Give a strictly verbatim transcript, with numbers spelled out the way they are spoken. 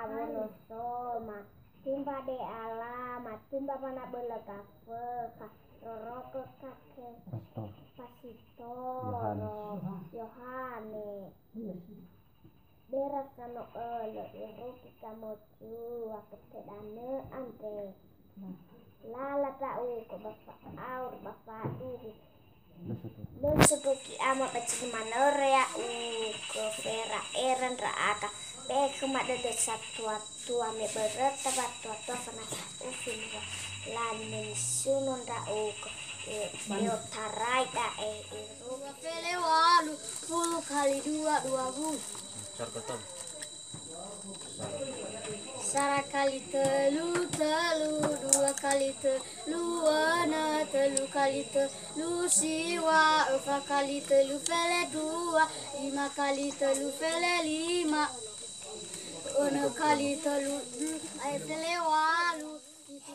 Wonosoma, tumba de'alama, tumba mana bölö gafökha, rorogö kake, Pastor. Pasitoro, Yohanes. Yohane. Bera sano'ölö, irugi kamotua, ketedanö andre. Lala ndra'ugö ba fa'aur ba fa'aduhu. Lö sobogi ama ba zi manöre ya'ugö, fera era ndra'aga, bekhu madödö satua-tua me böröta ba tua-tua fanasa ufi lua. Lani me nisuno ndra'ugö, e, eotarai da'e irugi. Dua fele walu, fulu kali dua, dua wulu. Sara kali tölu, tölu, dua kali tölu, önö, tölu kali tölu, siwa, öfa kali tölu fele dua, lima kali tölu fele lima, önö kali tölu, ae fele walu, pitu